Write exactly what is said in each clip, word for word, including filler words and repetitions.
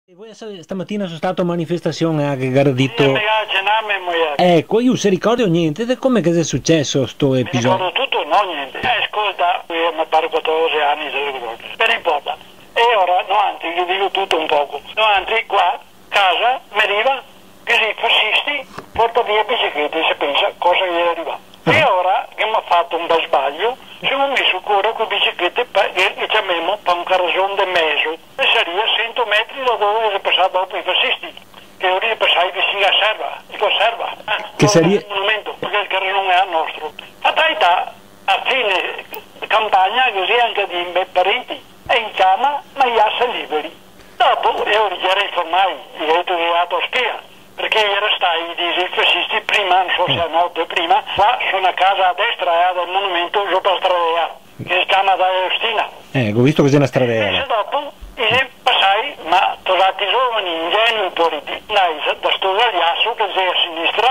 E voi sa-, stamatina so stato a manifestasion, eh, che ga dito... Sì, me ga cenà me mojer. Eco, lu se ricorda gnente de come che xe suceso sto episodio? Me ricordo tuto, no gnente. Eh, scolta, mi me pare quatordese ani, se ricordo. Ma no inporta. E ora, noantri, ghe digo tuto un poco. Noantri qua, casa, me riva, che xe i fasisti, porta via biciclete, se pensa cosa che ghe xe rivà. E ora che ghemo fato un bel sbaglio, semo mesi ancora co biciclete pa-, che, che ciamemo pa un carason de mezo, e saria sento metri da dove che xe pasà dopo i fasisti, che lori xe pasai vicin a serva, digo serva, eh, che dove saria el monumento, parché el carason xe nostro. Fatalità, a fine campagna, che xe anca dei me parenti, e i ciama, ma i lasa liberi. Dopo, lori i gera informai, i ga dito che i ga dato a spia, parché i gera stai, i dise, i fasisti prima, no so se a note o prima, qua su na casa a destra, eh, del monumento, sora a stradea, che se ciama Valle Agostina. Eh, go visto che xe na stradea. E dopo, i xe pasai, ma tosati zovani, ingenui, poreti, dai, da sto Gagliasso che xe a sinistra,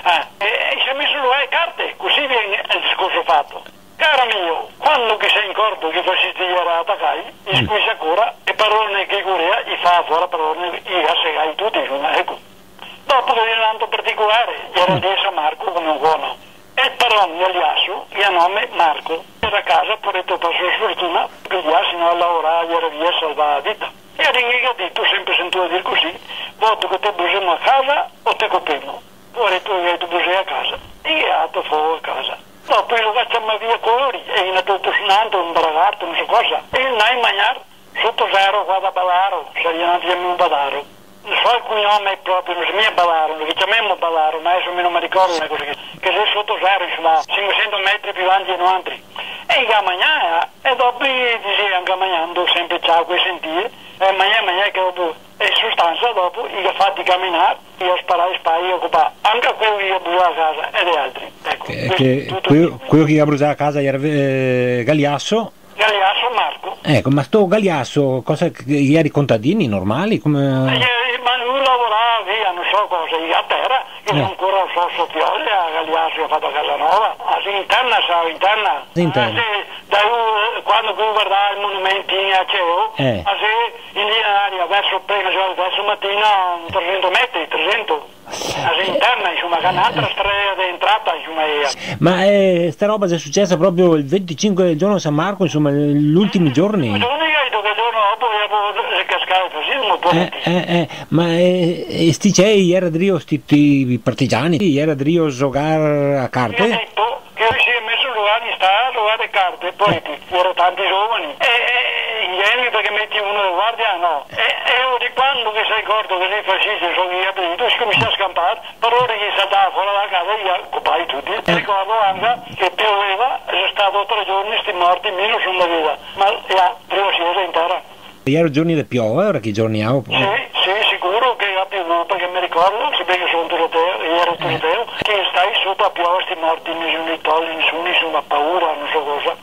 eh, e, e i se ga meso a zogar a carte, cusì vien el discorso fato. Caro mio, quando che i se ga incorto che i fasisti i gera atacai, i squisa ancora, e parone che i corea, i fa fora parone, i ga segai tuti, insoma, eco. Dopo che vien un altro particolare, gera de San Marco come un cono. E el paron de Gagliasso, el ga nome Marco, gera a casa, poreto, par sua sfortuna, che el ga, se no lavorava, gera via, salvà la vita. E el ga dito, senpre sentuo dir cusì: "Voto che te busemo a casa o te copemo." Poreto, el ga dito: "Busè a casa." E el ga dato fogo a casa. Dopo i lo ga ciamà via co lori, e i ga tolto su un altro, un bragato, no so cosa. E i ndai a magnar soto zero qua da Badaro, saria, no, ciamemo Badaro. No so el cognome proprio, no xe mia Badaro, che ciamemo Badaro, ma deso mi no me ricordo cosa che, che xe soto zero, insoma, sinquesento metri pì vanti de noantri. E i ga magnà, e dopo i disea anca magnando, senpre ciao, che i sentìa, e magnà, magnà, che dopo, in sostansa, dopo, i ga fati caminar, i ga sparà e spara, i ga copà anca queo che i ga brusà a casa e de altri, eco. Che, questo che, tuto queo, queo che i ga brusà a casa gera, eh, Gagliasso? Gagliasso Marco. Eco, ma sto Gagliasso, cosa, che, i gera contadini normali, come? Eh, ma lu lavorava via, no so cosa, a tera, che ancora, no so, so fiol, a Gagliasso, i ga fato a casa nova, a xe interna, sa, interna. Interna. Eh, sì, da lu, eh, quando che lu vardava i monumenti in Aceo, eh, a xe in linea d'aria verso, prima, verso Matina, tresento metri, tresento. A xe interna, insoma, che xe n'altra strada de entrata, insoma, e... Ma, eh, sta roba xe sucesa proprio el venticinque, el giorno de San Marco, insoma, i ultimi giorni? I ultimi giorni, che el giorno dopo, dopo xe cascà el fascismo, poi. Eh, eh, eh, ma, eh, e sti cei, i gera drio sti, sti partigiani, i gera drio zogar a carte? Mi go dito, che i se ga meso a zogar, a stare a zogar a carte, poi, eh, i gera tanti zovani, e, e, i gera, parché meti uno de guardia, no? E, e lori, quando che i se ga incorto che i fasisti, so che i ga vedù, i ga scominsià a scanpar, parone che i saltava fora da casa, i ga copai tuti. Eh. Ricordo anca che pioveva, xe stà tre giorni, sti morti, mi no so mai vist, ma là, drio a siexa in tera. Gera giorni de piova, ora che giorni gera? Sì, sì, sicuro che ga piovù, parché me ricordo, se ben che so un tiroteo, gera un tiroteo, che i xe stai soto a piova sti morti, nesuni toli, nesuni, insoma, paura, no so cosa.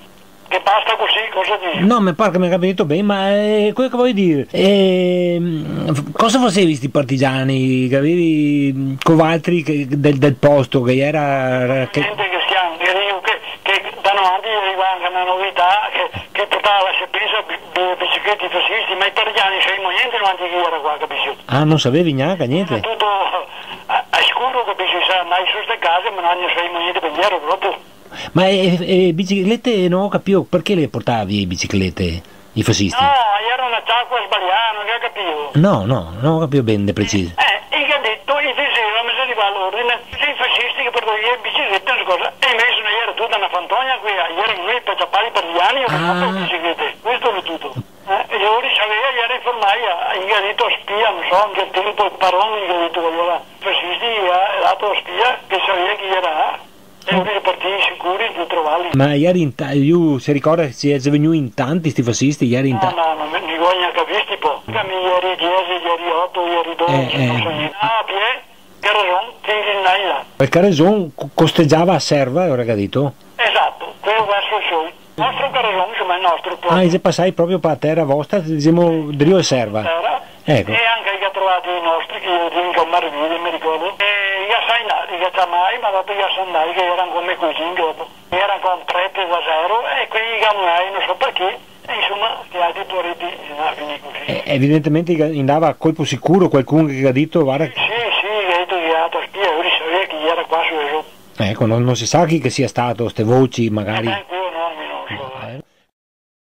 Che basta cusì, cosa digo? No, me par che me ga capìo ben, ma, eh, quel che vojo dir, ehm, cosa fasevi sti partigiani? Che gavevi, mm, co valtri che, del, del posto, che gera, che... Gnente, che schianto, che digo che che da noantri ghe riva anca na novità, che, che portava, se pensa, bi-, bi-, biciclete i fasisti, ma i partigiani no savevimo gnente, noantri che gera qua, capisio? Ah, no savevi gnanca gnente? Gera tuto a, a scuro, capisio? Sa, ndai su ste case, ma no savevimo gnente, parché gera proprio... Ma e, e biciclete, no go capìo, parché le portava via e biciclete? I fasisti? No, gera na ciacua sbalià, no ga capìo? No, no, no go capìo ben de preciso. Eh, eh, i ga dito, i diseva, me xe rivà l'ordine, che i fasisti che portava via e biciclete, no so cosa, e invese no gera tuta na fantogna quea, gera noi par ciapar i partigiani, e par ciapar e biciclete, questo xe tuto. Eh, e lori saveva, gera informai, i ga dito spia, no so, in che tempo el paron i ga dito che gera fasisti, i ga dato spia, che saveva chi gera. E lori i xe partì sicuri de trovarli. Ma i gera in ta-, lu se ricorda se i xe vegnui in tanti sti fasisti? I gera in ta- No, no, no, mi, mi go gnanca visti, po. Che mi gera diese, gera oto, gera dodese, eh, no so gnente. Ah, a pie, carason, fin là. El carason co-, costegiava a serva, ora che ga dito? Esato, queo verso i soi. Nostro carason, insoma, el nostro proprio. Ah, i xe pasai proprio pa tera vostra, disemo, drio a serva. Tera. Eco. E anca i ga trovà i nostri, che i xe vegnui a marvire, me ricordo. E i ga sai ndar, i ga ciamai, ma dopo i ga sai ndar, che gera come cusì, dopo. Gera anca un prete da zero, e quei i ga mudai, no so parché, E insoma, che i altri povareti, eh, no, quindi cusì. Eh, evidentemente che andava a colpo sicuro qualcun che ga dito, "Varda". Sì, sì, che ga dito che l'altra spia, lu saveva che i era qua su e su. Eco, no, no se sa chi che sia stato, ste voci, magari. Eh, quelo no, mi no so. Eh.